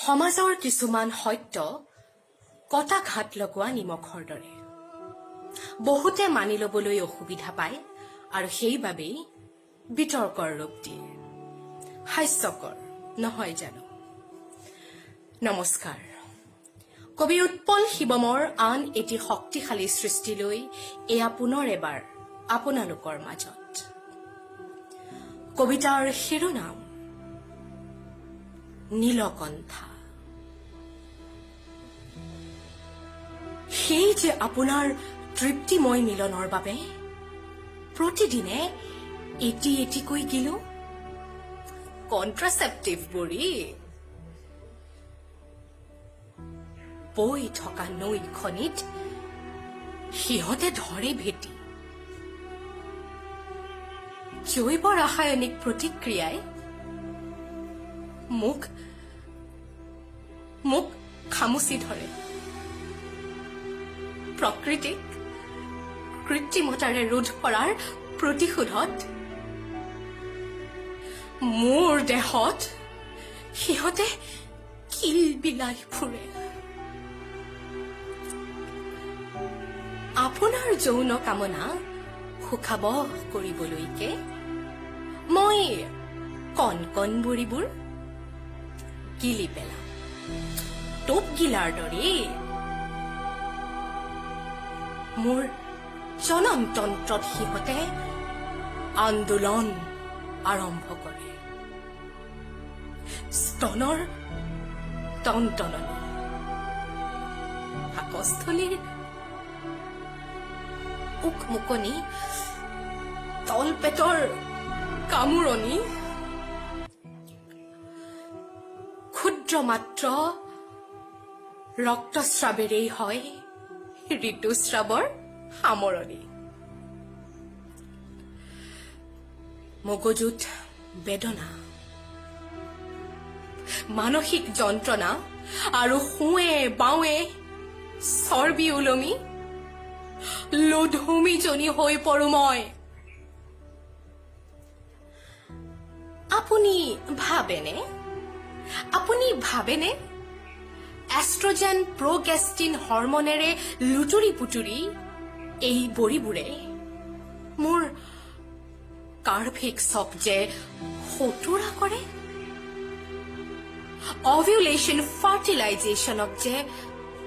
সমাজৰ কিছুমান সত্য কটা ঘাত লগোৱা নিমখৰ দৰে, বহুতে মানি ল'বলৈ অসুবিধা পায় আৰু সেইবাবেই বিতৰ্কৰ ৰূপ দিয়ে। হাস্যকৰ নহয় জানো? নমস্কাৰ। কবি উৎপল শিৱমৰ আন এটি শক্তিশালী সৃষ্টিলৈ এয়া পুনৰ এবাৰ আপোনালোকৰ মাজত। কবিতাৰ শিৰোনাম নীলকণ্ঠা। সেই যে আপোনাৰ তৃপ্তিময় মিলনৰ বাবে প্ৰতিদিনে এটি এটিকৈ গিলো কণ্ট্ৰাচেপ্টিভ বড়ি, বৈ থকা নৈখনিত সিহঁতে ধৰে ভেটি। জৈৱ ৰাসায়নিক প্ৰতিক্ৰিয়াই মোক মোক খামুচি ধৰে। প্ৰকৃতিক কৃত্ৰিমতাৰে ৰোধ কৰাৰ প্ৰতিশোধত মোৰ দেহত সিহঁতে কিলবিলাই ফুৰে। আপোনাৰ যৌন কামনা সুখাবহ কৰিবলৈকে মই কণ কণ বৰিবোৰ গিলি পেলাম টোপ গিলাৰ দৰেই। মোৰ জননতন্ত্ৰত সিহঁতে আন্দোলন আৰম্ভ কৰে। স্তনৰ টনটননি, পাকস্থলীৰ উকমুকনি, তলপেটৰ কামোৰণি, ক্ষুদ্ৰ মাত্ৰ ৰক্তস্ৰাৱেৰেই হয় ঋতুস্ৰাৱৰ সামৰণি। মগজুত বেদনা, মানসিক যন্ত্ৰণা আৰু সোঁৱে বাওঁৱে চৰ্বি ওলমি লোধুমীজনী হৈ পৰো মই। আপুনি ভাবেনে, আপুনি ভাবেনে এষ্ট্ৰজেন প্ৰগেষ্টিন হৰমনেৰে লুতুৰি পুতুৰি এই বৰিবোৰে মোৰ কাৰ্ভিক্সক যে সতুৰা কৰে, অভিউলেশ্যন ফাৰ্টিলাইজেশ্যনক যে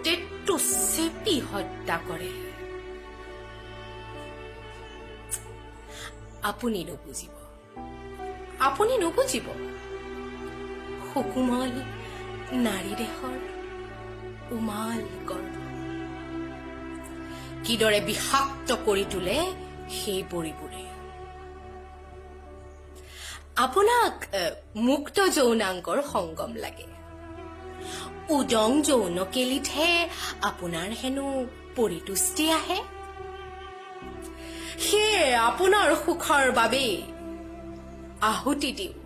টেটু চেপি হত্যা কৰে? আপুনি নুবুজিব, আপুনি নুবুজিব সুকোমল নাৰী দেহৰ উমাল গৰ্ভ কিদৰে বিষাক্ত কৰি তোলে সেই বৰিবোৰে। আপোনাক মুক্ত যৌনাংগৰ সংগম লাগে। উদং যৌন কেলিতহে আপোনাৰ হেনো পৰিতুষ্টি আহে। সেয়ে আপোনাৰ সুখৰ বাবেই আহুতি দিওঁ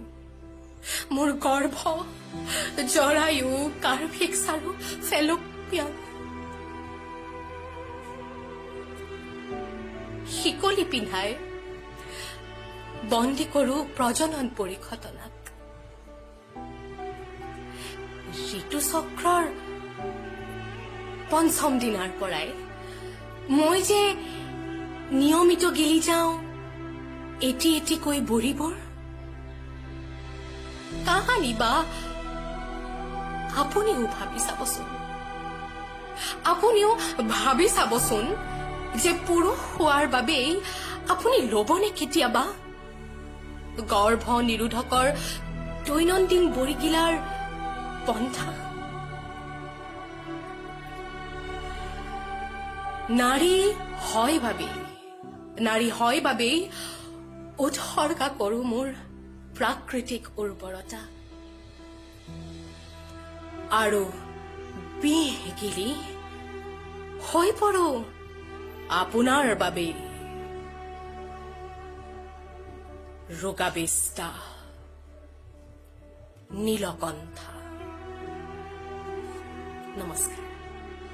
মোৰ গৰ্ভ, জৰায়ু, কাৰ্ভিক্স আৰু ফেলোপিয়ান। শিকলি পিন্ধাই বন্দী কৰো প্ৰজনন পৰিঘটনাক। ঋতুচক্ৰৰ পঞ্চম দিনাৰ পৰাই মই যে নিয়মিত গিলি যাওঁ এটি এটিকৈ বৰিবোৰ, কাহানি বা আপুনিও ভাবি চাবচোন, আপুনিও ভাবি চাবচোন যে পুৰুষ হোৱাৰ বাবেই আপুনি ল'বনে কেতিয়াবা গৰ্ভ নিৰোধকৰ দৈনন্দিন বৰিগিলাৰ পন্থা? নাৰী হয় বাবেই, নাৰী হয় বাবেই উৎসৰ্গা কৰো মোৰ প্ৰাকৃতিক উৰ্বৰতা আৰু বিহ গিলি হৈ পৰো আপোনাৰ বাবেই ৰোগাবিষ্টা নীলকণ্ঠা। নমস্কাৰ।